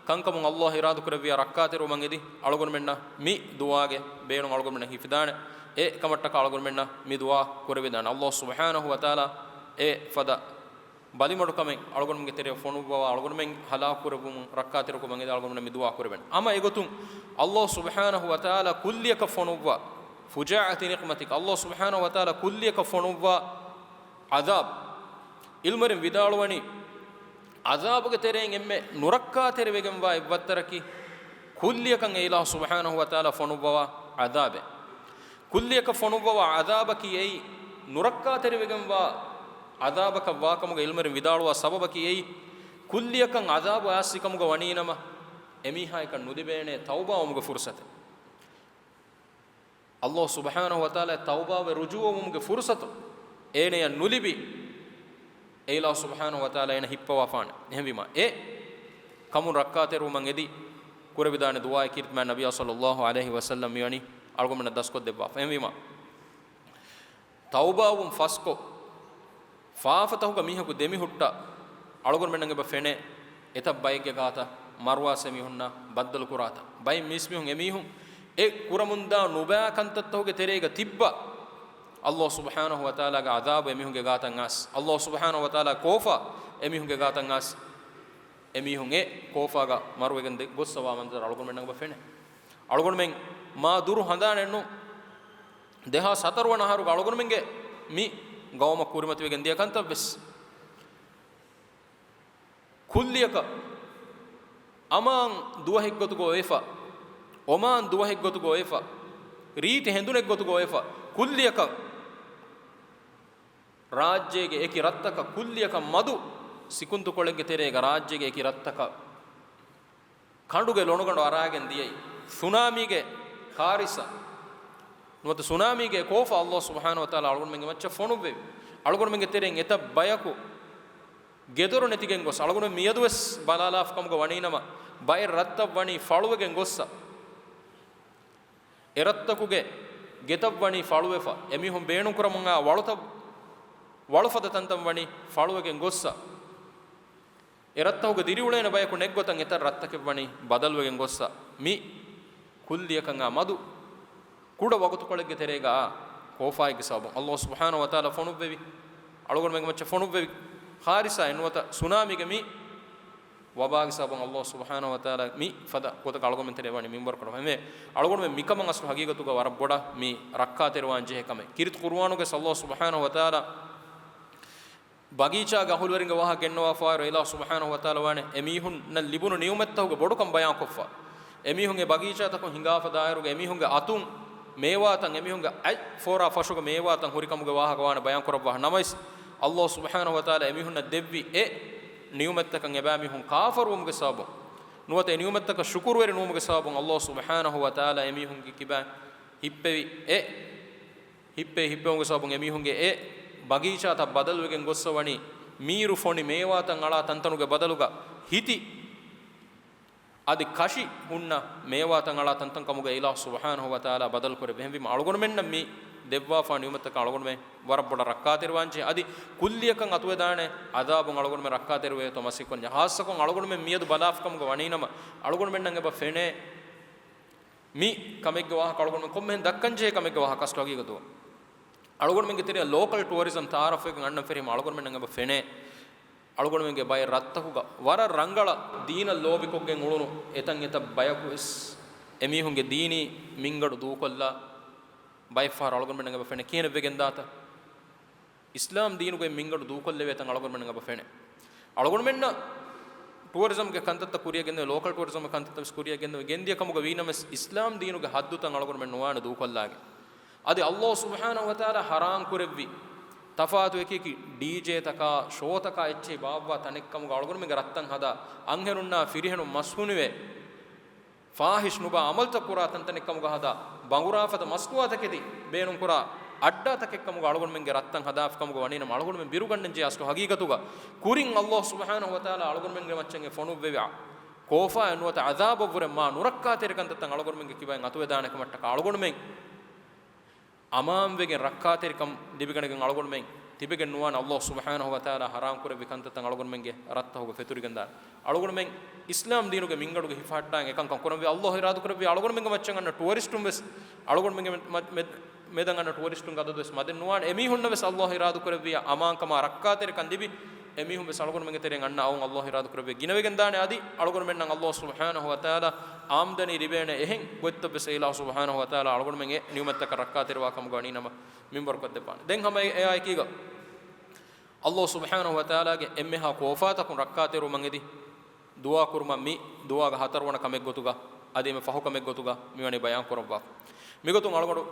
ކަންކަމުން ﷲ އިރާދަކުރެއްވިޔާ ރައްކާތެރިވުމަށް އެދި އަޅުގަނޑުމެންނަށް މި ދުޢާގެ ބޭނުން އަޅުގަނޑުމެންނަށް ހިފިދާނެ. އެ ކަމަށްޓަކާ އަޅުގަނޑުމެންނަށް މި ދުޢާ ކުރެވިދާނެ. ﷲ ސުބްޙާނަހު ވަތަޢާލާ އެ ފަދަ ބަލިމަޑުކަމެއް އަޅުގަނޑުމެންގެ ތެރެއަށް ފޮނުއްވަވާ، އަޅުގަނޑުމެން ހަލާކުކުރެއްވުމުން ރައްކާތެރިކޮށް މަން އެދާ އަޅުގަނޑުމެން މި ދުޢާ ކުރެވެން. ހަމަ އެގޮތުން ﷲ ސުބްޙާނަހޫ ވަތަޢާލާ ކުއްލިއަކަށް ފޮނުއްވާ، ފުޖާޢަތި ނިޤްމަތިކަ، ﷲ ސުބްޙާނަހޫ ވަތަޢާލާ ކުއްލިއަކަށް ފޮނުއްވާ ޢަޛާބު. ޢިލްމުވެރިން ވިދާޅުވަނީ، ޢަޛާބުގެ ތެރެއިން އެންމެ ނުރައްކާތެރިވެގެންވާ އެއްވައްތަރަކީ، ކުއްލިއަކަށް އެ އިލާހު ސުބްޙާނަހޫ ވަތަޢާލާ ފޮނުއްވަވާ ޢަޛާބެއް. ކުއްލިއަކަށް ފޮނުއްވަވާ ޢަޛާބަކީ އެއީ ނުރައްކާތެރިވެގެންވާ ޢަޛާބަކަށް ވާކަމުގަ ޢިލްމުވެރިން ވިދާޅުވާ ސަބަބަކީ އެއީ، ކުއްލިއަކަށް ޢަޛާބު އައިސްފިކަމުގަ ވަނީނަމަ، އެމީހާއަކަށް ނުލިބޭނެ ތައުބާވުމުގެ ފުރުޞަތެއް. ﷲ ސުބްޙާނަހޫ ވަތަޢާލާ ތައުބާވެ ރުޖޫޢަވުމުގެ ފުރުޞަތު އޭނަޔަށް ނުލިބި، އެ އިލާހު ސުބްޙާނަހޫ ވަތަޢާލާ އޭނަ ހިއްޕަވާފާނެ. އެހެންވީމަ، އެ ކަމުން ރައްކާތެރިވުމަށް އެދި ކުރެވިދާނެ ދުޢާއެއް ކީރިތި މާތް ނަބިއްޔާ ޞައްލައްލާހު ޢަލައިހި ވަސައްލަމް މިވަނީ އަޅުގަނޑުމެންނަށް ދަސްކޮށްދެއްވާފަ. އެހެންވީމަ، ތައުބާވުން ފަސްކޮށް، ފާފަތަކުގަ މީހަކު ދެމިހުއްޓާ، އަޅުގަނޑުމެންނަށް އެބަ ފެނޭ، އެތައް ބައެއްގެ ގާތަށް މަރުވާސް އެމީހުންނާ ބައްދަލުކުރާތަން. ބައެއް މީސްމީހުން އެމީހުން އެ ކުރަމުންދާ ނުބާ ކަންތައްތަކުގެ ތެރޭގަ ތިއްބާ، ﷲ ސުބްޙާނަހޫ ވަތަޢާލާގެ ޢަޛާބު އެމީހުންގެ ގާތަށް އައިސް، ﷲ ސުބްޙާނަހޫ ވަތަޢާލާ ކޯފާ އެމީހުންގެ ގާތަށް އައިސް، އެމީހުން އެ ކޯފާގަ މަރުވެގެން ދެ-، ގޮއްސަވާ މަންޒަރު އަޅުގަނޑުމެންނަށް އެބަ ފެނޭ. އަޅުގަނޑުމެން މާ ދުރު ހަނދާނެއްނު، ދެހާސް ހަތަރު ވަނަ އަހަރުގަ އަޅުގަނޑުމެންގެ މި ގައުމަށް ކުރިމަތިވެގެން ދިޔަ ކަންތައްވެސް، ކުއްލިއަކަށް އަމާން ދުވަހެއްގޮތުގަ އޮވެފަ، އޮމާން ދުވަހެއްގޮތުގަ އޮވެފަ، ރީތި ހެނދުނެއްގޮތުގަ އޮވެފަ، ކުއްލިއަކަށް ރާއްޖޭގެ އެކި ރަށްތަކަށް، ކުއްލިއަކަށް މަދު ސިކުންތުކޮޅެއްގެ ތެރޭގަ ރާއްޖޭގެ އެކި ރަށްތަކަށް ކަނޑުގެ ލޮނުގަނޑު އަރާގެން ދިޔައީ. ސުނާމީގެ ކާރިސާ، ނުވަތަ ސުނާމީގެ ކޯފާ ﷲ ސުބްޙާނަހޫ ވަތަޢާލާ އަޅުގަނޑުމެންގެ މައްޗަށް ފޮނުއްވެވި. އަޅުގަނޑުމެންގެ ތެރެއިން އެތައް ބަޔަކު ގެދޮރު ނެތިގެން ގޮސް، އަޅުގަނޑު މިއަދުވެސް ބަލާލާފަ ކަމުގަ ވަނީނަމަ، ބައެއް ރަށްތައް ވަނީ ފަޅުވެގެން ގޮއްސަ، އެ ރަށްތަކުގެ ގެތައް ވަނީ ފަޅުވެފަ، އެމީހުން ބޭނުންކުރަމުން އާ ވަޅުތައް، ވަޅުފަދަ ތަންތަން ވަނީ ފަޅުވެގެން ގޮއްސަ، އެ ރަށްތަކުގަ ދިރިއުޅޭނެ ބަޔަކު ނެތްގޮތަށް އެތައް ރަށްތަކެއް ވަނީ ބަދަލުވެގެން ގޮއްސަ، މި ކުއްލިއަކަށް އާ މަދު ކުޑަ ވަގުތުކޮޅެއްގެ ތެރޭގަ އާ ކޯފާއެއްގެ ސަބަބުން ﷲ ސުބްޙާނަހޫ ވަތަޢާލާ ފޮނުއްވެވި، އަޅުގަނޑުމެންގެ މައްޗަށް ފޮނުއްވެވި، ކާރިސާއެއް ނުވަތަ ސުނާމީގެ މި ވަބާގެ ސަބަބުން ﷲ ސުބްޙާނަހޫ ވަތަޢާލާ މި ފަދަ ގޮތަކަށް އަޅުގަނޑުމެން ތެރެއަށް ވަނީ މިންވަރު ކުރަމުން. އެހެންވެ، އަޅުގަނޑުމެން މިކަމަށް އަސްލު ހަގީގަތުގަ ވަރަށް ބޮޑަށް މި ރައްކާތެރިވާން ޖެހޭ ކަމެއް. ކީރިތި ޤުރުއާނުގަ ﷲ ސުބްޙާނަހޫ ވަތަޢާލާ ބަގީޗާގެ އަހުލުވެރިންގެ ވާހަކަ ގެންނަވާފައިވާއިރު، އިލާހު ސުބްޙާނަހޫ ވަތަޢާލާ ވާނެ އެމީހުންނަށް ލިބުނު ނިޢުމަތްތަކުގެ ބޮޑުކަން ބަޔާންކޮށްފަ. އެމީހުން އެ ބަގީޗާތަކުން ހިނގާފަ ދާއިރުގަ އެމީހުންގެ އަތުން މޭވާތައް، އެމީހުންގެ އަތް ފޯރާ ފަށުގަ މޭވާތައް ހުރިކަމުގެ ވާހަކަ ވާނެ ބަޔާންކުރައްވާ. ނަމަވެސް، ﷲ ސުބްޙާނަހޫ ވަތަޢާލާ އެމީހުންނަށް ދެއްވި އެ ނިޢުމަތްތަކަށް އެބައިމީހުން ކާފަރުވުމުގެ ސަބަބުން، ނުވަތަ އެ ނިޢުމަތްތަކަށް ޝުކުރުވެރި ނުވުމުގެ ސަބަބުން، ﷲ ސުބްޙާނަހޫ ވަތަޢާލާ އެމީހުންގެ ކިބައިން ހިއްޕެވި އެ ހިއްޕޭ ހިއްޕެވުމުގެ ސަބަބުން އެމީހުންގެ އެ ބަގީޗާތައް ބަދަލުވެގެން ގޮއްސަ ވަނީ، މީރު ފޮނި މޭވާތައް އަޅާ ތަންތަނުގެ ބަދަލުގަ ހިތި އަދި ކަށި ހުންނަ މޭވާތައް އަޅާ ތަންތަން ކަމުގަ އިލާހު ސުބްޙާނަހޫ ވަތަޢާލާ ބަދަލު ކުރެއްވި. އެހެންވީމަ، އަޅުގަނޑުމެންނަށް މި ދެއްވާފާ ނިޢުމަތްތަކަށް އަޅުގަނޑުމެން ވަރަށް ބޮޑަށް ރައްކާތެރިވާންޖެހޭ. އަދި ކުއްލިއަކަށް އަތުވެދާނެ އަޒާބުން އަޅުގަނޑުމެން ރައްކާތެރިވޭތޯ މަސައްކަތް ކުރަން. ހާއްސަކޮށް އަޅުގަނޑުމެން މިއަދު ބަލާފަ ކަމުގަ ވަނީނަމަ، އަޅުގަނޑުމެންނަށް އެބަ ފެނޭ، މި ކަމެއްގެ ވާހަކަ އަޅުގަނޑުމެން ކޮންމެހެން ދައްކަންޖެހޭ ކަމެއްގެ ވާހަކަ އަސްލު ހަގީގަތުގަ. އަޅުގަނޑުމެންގެ ތެރެއަށް ލޯކަލް ޓުއަރިޒަމް ތައާރަފްވެގެން އަންނަން ފެށީމަ އަޅުގަނޑުމެންނަށް އެބަ ފެނޭ، އަޅުގަނޑުމެންގެ ބައެއް ރަށްތަކުގަ ވަރަށް ރަނގަޅަށް ދީނަށް ލޯބިކޮށްގެން އުޅުނު އެތަން އެތައް ބަޔަކު ވެސް އެމީހުންގެ ދީނީ މިންގަނޑު ދޫކޮށްލާ، ބައެއް ފަހަރު އަޅުގަނޑުމެންނަށް އެބަ ފެނޭ ކިހިނެއްވެގެންދާތަ؟ އިސްލާމް ދީނުގެ މިންގަނޑު ދޫކޮށްލެވޭތަން އަޅުގަނޑުމެންނަށް އެބަ ފެނޭ. އަޅުގަނޑުމެންނަށް ޓުއަރިޒަމްގެ ކަންތައްތައް ކުރިއަށް ގެންދެވި، ލޯކަލް ޓުއަރިޒަމްގެ ކަންތައްތައް ވެސް ކުރިއަށް ގެންދެވި، ގެންދިޔަ ކަމުގަ ވީނަމަވެސް، އިސްލާމް ދީނުގެ ހައްދުތައް އަޅުގަނޑުމެން ނުވާނެ ދޫކޮށްލާގެން. އަދި ﷲ ސުބްޙާނަހޫ ވަތަޢާލާ ޙަރާމް ކުރެއްވި ތަފާތު އެކި އެކި ޑީޖޭތަކާ، ޝޯތަކާ އެއްޗެހި ބާއްވާ ތަނެއްކަމުގަ އަޅުގަނޑުމެންގެ ރަށްތައް ހަދާ، އަންހެނުންނާ ފިރިހެނުން މަސްހުނިވެ، ފާޙިޝް ނުބާ ޢަމަލުތައް ކުރާ ތަންތަނެއްކަމުގަ ހަދާ، ބަނގުރާފަދަ މަސްތުވާތަކެތި ބޭނުންކުރާ އައްޑާތަކެއްކަމުގަ އަޅުގަނޑުމެންގެ ރަށްތައް ހަދާފަ ކަމުގަ ވަނީނަމަ، އަޅުގަނޑުމެން ބިރުގަންނަންޖެހޭ އަސްލު ހަގީގަތުގަ ކުރިން ﷲ ސުބްޙާނަހޫ ވަތަޢާލާ އަޅުގަނޑުމެންގެ މައްޗަށް އެ ފޮނުއްވެވި ކޯފާއެއް ނުވަތަ ޢަޛާބަށްވުރެ މާ ނުރައްކާތެރި ކަންތައްތައް އަޅުގަނޑުމެންގެ ކިބައިން އަތުވެދާނެ ކަމަށްޓަކާ އަޅުގަނޑުމެން އަމާންވެގެން ރައްކާތެރިކަން ލިބިގަނެގެން އަޅުގަނޑުމެން ތިބެގެން ނުވާނެ ﷲ ސުބްޙާނަހޫ ވަތަޢާލާ ޙަރާމް ކުރެއްވި ކަންތައްތައް އަޅުގަނޑުމެންގެ ރަށްތަކުގަ ފެތުރިގެންދާނެ. އަޅުގަނޑުމެން އިސްލާމް ދީނުގެ މިންގަނޑުގަ ހިފަހައްޓާން އެކަންކަން ކުރަންވީ. ﷲ އިރާދަކުރެއްވީ އަޅުގަނޑުމެންގެ މައްޗަށް އަންނަ ޓުއަރިސްޓުން ވެސް، އަޅުގަނޑުމެންގެ މެ-، މެ-، މެދަށް އަންނަ ޓުއަރިސްޓުންގެ އަދަދު ވެސް މަދެއް ނުވާނެ. އެމީހުންނަށް ވެސް ﷲ އިރާދަކުރެއްވިއްޔާ އަމާންކަމާ ރައްކާތެރިކަން ލިބި، އެމީހުން ވެސް އަޅުގަނޑުމެންގެ ތެރެއިން އަންނަ އައުން އައްލާހު އިރާދަ ކުރެއްވި ގިނަވެގެން ދާނެ. އަދި އަޅުގަނޑުމެންނަށް އައްލާހު ސުބްޙާނަހު ވަތަޢާލާ އާމްދަނީ ލިބޭނެ އެހެން ގޮތްތައް ވެސް އެ އިލާހު ސުބްޙާނަހު ވަތަޢާލާ އަޅުގަނޑުމެން އެ ނިޢުމަތްތަކަށް ރައްކާތެރިވާ ކަމުގަ ވަނީ ނަމަ މިންވަރު ކޮށްދެއްވާނެ. ދެން ހަމަ އެ އާޔަތްގަ އައްލާހު ސުބްޙާނަހު ވަތަޢާލާގެ އެންމެހާ ކޯފާތަކުން ރައްކާތެރިވުމަށް އެދި ދުޢާ ކުރުމަށް މި ދުޢާގެ ހަތަރުވަނަ ކަމެއް ގޮތުގަ، އަދި އެންމެ ފަހު ކަމެއް ގޮތުގަ މިވަނީ ބަޔާން ކުރައްވާފަ. މިގޮތުން އަޅުގަނޑު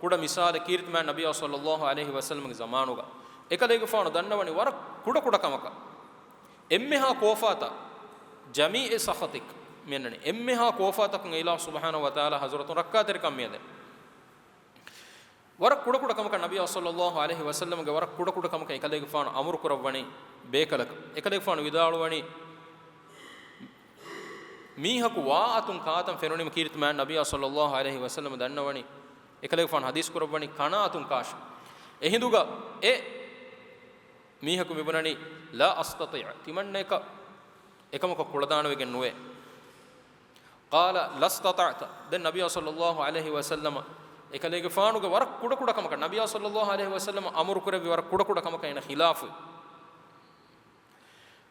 ކުޑަ މިސާލެއް، ކީރިތި މާތް ނަބިއްޔާ ޞައްލައްލާހު ޢަލައިހި ވަސައްލަމްގެ ޒަމާނުގަ އެކަލޭގެފާނު ދަންނަވަނީ ވަރަށް ކުޑަކުޑަ ކަމަކަށް އެންމެހާ ކޯފާތައް، ޖަމީޢި ސަޚަތިކް މިއަންނަނީ، އެންމެހާ ކޯފާތަކުން އެ އިލާހު ސުބްޙާނަހު ވަތަޢާލާ ޙަޟްރަތުން ރައްކާތެރިކަން މިއަދެ. ވަރަށް ކުޑަކުޑަ ކަމަކަށް ނަބިއްޔާ ޞައްލައްލާހު ޢަލައިހި ވަސައްލަމްގެ ވަރަށް ކުޑަކުޑަ ކަމަކަށް އެކަލޭގެފާނު އަމުރު ކުރައްވަނީ ބޭކަލަކަށް. އެކަލޭގެފާނު ވިދާޅުވަނީ، މީހަކު ވާ އަތުން ކާތަން ފެނުނީމަ، ކީރިތި މާތް ނަބިއްޔާ ޞައްލައްލާހު ޢަލައިހި ވަސައްލަމަށް ދަންނަވަނީ، އެކަލޭގެފާނު ޙަދީޘް ކުރައްވަނީ ކަނާ އަތުން ކާށޭ. އެހިނދުގަ އެ މީހަކު މިބުނަނީ، لا أستطيع، ތިމަންނަޔަކަށް އެކަމަކު ކުޅަދާނަވެގެން ނުވޭ. قال لا استطعت، ދެން ނަބިއްޔާ ޞައްލައްލާހު ޢަލައިހި ވަސައްލަމަ އެކަލޭގެފާނުގެ ވަރަށް ކުޑަކުޑަ ކަމަކަށް، ނަބިއްޔާ ޞައްލައްލާހު ޢަލައިހި ވަސައްލަމަ އަމުރު ކުރެއްވި ވަރަށް ކުޑަކުޑަ ކަމަކަށް އޭނަ ޚިލާފުވި.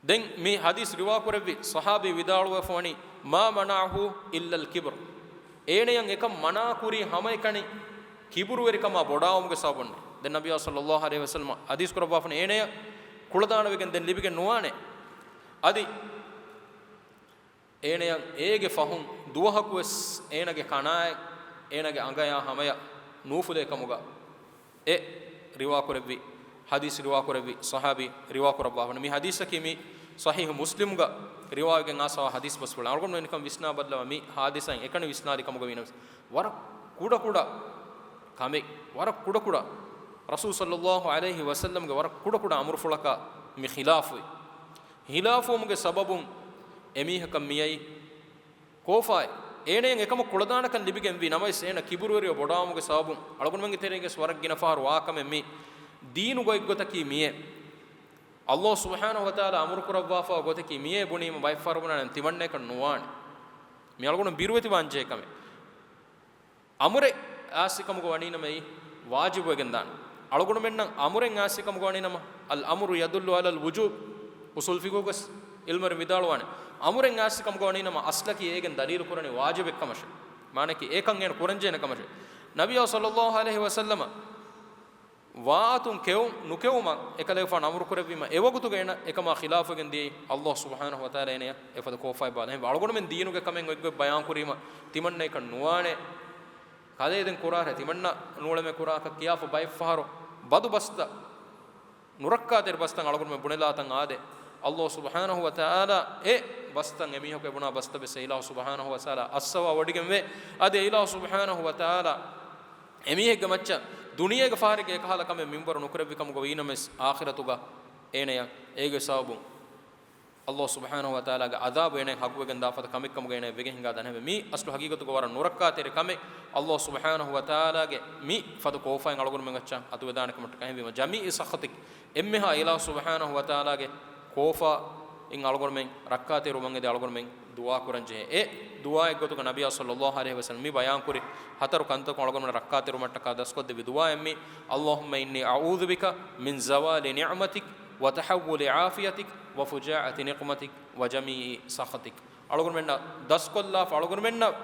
ދެން މި ޙަދީޘް ރިވާ ކުރެއްވި ޞަޙާބީ ވިދާޅުވެފަވަނީ، ما منعه إلا الكبر، އޭނަޔަށް އެކަން މަނާ ކުރީ ހަމައެކަނި ކިބުރުވެރިކަމާ ބޮޑާވުމުގެ ސަބަބުން. ދެން ނަބިއްޔާ ޞައްލައްލާހު ޢަލައިހި ވަސައްލަމަ ޙަދީޘް ކުރައްވާފަނީ، އޭނަޔަށް ކުޅަދާނަވެގެން ދެން ލިބިގެން ނުވާނެ. އަދި އޭނަޔަށް އޭގެ ފަހުން ދުވަހަކުވެސް އޭނަގެ ކަނާއެއް އޭނަގެ އަނގަޔާ ހަމަޔަށް ނޫފުލޭ ކަމުގަ އެ ރިވާކުރެއްވި، ޙަދީޘް ރިވާކުރެއްވި ޞަޙާބީ ރިވާކުރައްވާފަނީ. މި ޙަދީޘަކީ މި ޞަޙީޙު މުސްލިމްގަ ރިވާވެގެން އާސާވާ ޙަދީޘް ބަސްފުޅެއް. އަޅުގަނޑު ނިކަން ވިސްނާ ބައްލަވާ، މި ޙާދިސާއިން އެކަނި ވިސްނާލި ކަމުގަ ވީނަމަވެސް، ވަރަށް ކުޑަކުޑަ ކަމެއް، ވަރަށް ކުޑަކުޑަ، ރަސޫލު ޞައްލައްލާހު ޢަލައިހި ވަސައްލަމްގެ ވަރަށް ކުޑަކުޑަ އަމުރުފުޅަކާ މި ޚިލާފުވި. ޚިލާފުވުމުގެ ސަބަބުން އެމީހަކަށް މިއައީ ކޯފާއެއް. އޭނަޔަށް އެކަމަކު ކުޅަދާނަކަން ލިބިގެންވީ ނަމަވެސް، އޭނަ ކިބުރުވެރިވެ ބޮޑާވުމުގެ ސަބަބުން އަޅުގަނޑުމެންގެ ތެރެއިން ވެސް ވަރަށް ގިނަ ފަހަރު ވާ ކަމެއް މި. ދީނު ގޮތްގޮތަކީ މިއޭ. އައްލާހު ސުބްޙާނަހު ވަތަޢާލާ އަމުރު ކުރައްވާފަ ގޮތަކީ މިއޭ ބުނީމަ ބައެއް ފަހަރު ބުނާނެ ތިމަންނަޔަކަށް ނުވާނެ. މި އަޅުގަނޑު ބިރުވެތިވާންޖެހޭ ކަމެއް. އަމުރެއް އާސިކަމުގަ ވަނީނަމަ އެއީ ވާޖިބުވެގެން ދާނެ. އަޅުގަނޑުމެންނަށް އަމުރެއް އާސިކަމުގަ ވަނީނަމަ، الأمر يدل على الوجوب، އުޞޫލު ފިޤުހުގެ ޢިލްމުވެރިން ވިދާޅުވާނެ، އަމުރެއް އާސިކަމުގަ ވަނީނަމަ، އަސްލަކީ އޭގެން ދަލީލު ކުރަނީ ވާޖިބެއްކަމަށޭ. މާނައަކީ އެކަން އޭނަ ކުރަންޖެހޭނެ ކަމަށޭ. ނަބިއްޔާ ޞައްލައްލާހު ޢަލައިހި ވަސައްލަމަ ވާ އަތުން ކެއު-، ނުކެއުމަށް އެކަލޭގެފާނު އަމުރު ކުރެއްވީމަ، އެވަގުތުގަ އޭނަ އެކަމާ ޚިލާފުވެގެން ދިޔައީ، އައްލާހު ސުބްޙާނަހު ވަތަޢާލާ އޭނަޔަށް އެފަދަ ކޯފާއެއް ބާލާ. އެހެންވެ، އަޅުގަނޑުމެން ދީނުގެ ކަމެއް އޮތްގޮތް ބަޔާން ކުރީމަ، ތިމަންނަޔަކަށް ނުވާނެ. ކަލޭ ދެން ކުރާށޭ، ތިމަންނަ ނޫޅެމޭ ކުރާކަށް ކިޔާފަ ބައެއް ފަހަރު ބަދު ބަސްތައް، ނުރައްކާތެރި ބަސްތައް އަޅުގަނޑުމެން ބުނެލާތަން އާދޭ. އައްލާހު ސުބްޙާނަހު ވަތަޢާލާ އެ ބަސްތައް އެމީހަކު އެބުނާ ބަސްތައް ވެސް އެ އިލާހު ސުބްޙާނަހު ވަތަޢާލާ އައްސަވާ ވޮޑިގެންވޭ. އަދި އެ އިލާހު ސުބްޙާނަހު ވަތަޢާލާ އެމީހެއްގެ މައްޗަށް ދުނިޔޭގެ ފަހަރެއްގަ އެކަހަލަ ކަމެއް މިންވަރު ނުކުރެއްވި ކަމުގަ ވީނަމަވެސް، އާޚިރަތުގަ އޭނަޔަށް އޭގެ ސަބަބުން އައްލާހު ސުބްޙާނަހު ވަތަޢާލާގެ ޢަޛާބު އޭނައަށް ހައްގުވެގެން ދާފަދަ ކަމެއްކަމުގަ އޭނައަށް ވެގެން ހިނގާ ދާނެ. މީ އަސްލު ހަގީގަތުގަ ވަރަށް ނުރައްކާތެރި ކަމެއް. އައްލާހު ސުބްޙާނަހު ވަތަޢާލާގެ މި ފަދަ ކޯފާއިން އަޅުގަނޑުމެން އައްޗާ އަތުވެދާނެ ކަމަށްޓަކާ އެހެންވީމަ، ޖަމީޢި ސަޚަތިކް، އެންމެހާ އެ އިލާހު ސުބްޙާނަހު ވަތަޢާލާގެ ކޯފާއިން އަޅުގަނޑުމެން ރައްކާތެރިވުމަށް އެދި އަޅުގަނޑުމެން ދުޢާ ކުރަން ޖެހޭ. އެ ދުޢާއެއްގޮތުގަ ނަބިއްޔާ ޞައްލައްލާހު ޢަލައިހި ވަސައްލަމަ މި ބަޔާންކުރި ހަތަރު ކަންތަކުން އަޅުގަނޑުމެން ރައްކާތެރިވުމަށްޓަކާ ދަސްކޮށްދެއްވި ދުޢާއެއް މީ، اللهم إني أعوذ بك من زوال نعمتك وتحول عافيتك وفجاءة نقمتك وجميع سخطك. އަޅުގަނޑުމެންނަށް ދަސްކޮށްލާފަ، އަޅުގަނޑުމެންނަށް،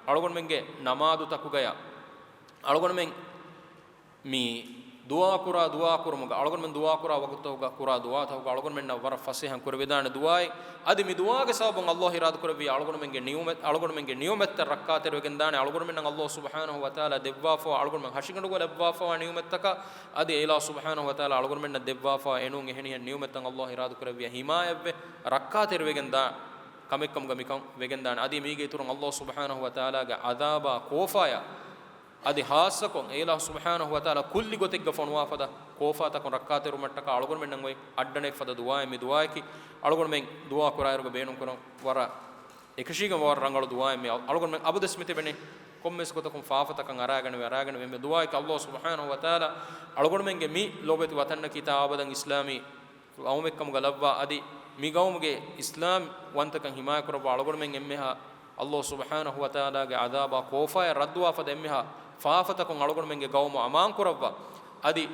އަޅުގަނޑުމެންގެ ނަމާދުތަކުގަޔާ އަޅުގަނޑުމެން މި ދުޢާ ކުރާ ދުޢާ ކުރުމުގަ، އަޅުގަނޑުމެން ދުޢާ ކުރާ ވަގުތުތަކުގަ ކުރާ ދުޢާތަކުގަ އަޅުގަނޑުމެންނަށް ވަރަށް ފަސޭހަން ކުރެވިދާނެ ދުޢާއެއް. އަދި މި ދުޢާގެ ސަބަބުން އައްލާހު އިރާދަ ކުރެއްވި އަޅުގަނޑުމެންގެ ނިޢުމަތް، އަޅުގަނޑުމެންގެ ނިޢުމަތްތައް ރައްކާތެރިވެގެންދާނެ. އަޅުގަނޑުމެންނަށް އައްލާހު ސުބްޙާނަހު ވަތަޢާލާ ދެއްވާފަ، އަޅުގަނޑުމެން ހަށިގަނޑުގަ ލައްވާފަވާ ނިޢުމަތްތަކަށް، އަދި އެ އިލާހު ސުބްޙާނަހު ވަތަޢާލާ އަޅުގަނޑުމެންނަށް ދެއްވާފަ އެނޫން އެހެނިހެން ނިޢުމަތްތައް އައްލާހު އިރާދަ ކުރެއްވިޔާ ހިމާޔަތްވެ ރައްކާތެރިވެގެންދާ ކަމެއްކަމުގަ މިކަން ވެގެންދާނެ. އަދި މީގެ އިތުރުން އައްލާހު ސުބްޙާނަހު ވަތަޢާލާގެ ޢަޛާބާ ކޯފާޔާ އަދި ޚާއްޞަކޮށް އެ އިލާހު ސުބްޙާނަހު ވަތަޢާލާ ކުއްލި ގޮތެއްގަ ފޮނުވާ ފަދަ ކޯފާތަކުން ރައްކާތެރިވުމަށްޓަކާ އަޅުގަނޑުމެންނަށް އޮތް އައްޑަނެއް ފަދަ ދުޢާއެއް މި ދުޢާއަކީ. އަޅުގަނޑުމެން ދުޢާ ކުރާއިރުގަ ބޭނުންކުރަން ވަރަށް އެކަށީގެން ވަރަށް ރަނގަޅު ދުޢާއެއް މި. އަޅުގަނޑުމެން އަބަދުވެސް މި ތިބެނީ ކޮންމެސް ގޮތަކުން ފާފަތަކަށް އަރާގަނެވި، އަރާގަނެވި އެންމެ ދުޢާއަކީ އައްލާހު ސުބްޙާނަހު ވަތަޢާލާ އަޅުގަނޑުމެންގެ މި ލޯބިވެތި ވަތަނަކީ ތާ އަބަދަން އިސްލާމީ ގައުމެއްކަމުގަ ލައްވާ، އަދި މި ގައުމުގެ އިސްލާމް ވަންތަކަން ހިމާޔަތްކުރައްވާ، އަޅުގަނޑުމެން އެންމެހާ އައްލާހު ސުބްޙާނަހު ވަތަޢާލާގެ ޢަޛާބާ ކޯފާޔަށް ރައްދުވާ ފަދަ އެންމެހާ ފާފަތަކުން އަޅުގަނޑުމެންގެ ގައުމު އަމާންކުރައްވާ. އަދި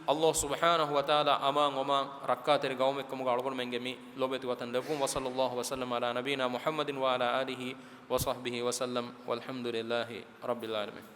ﷲ ސުބްޙާނަހޫ ވަތަޢާލާ އަމާން އޮމާން ރައްކާތެރި ގައުމެއްކަމުގަ އަޅުގަނޑުމެންގެ މި ލޯބިވެތި ވަތަން ލެއްވުން. وصلى الله وسلم على نبينا محمد وعلى آله وصحبه وسلم والحمد لله رب العالمين.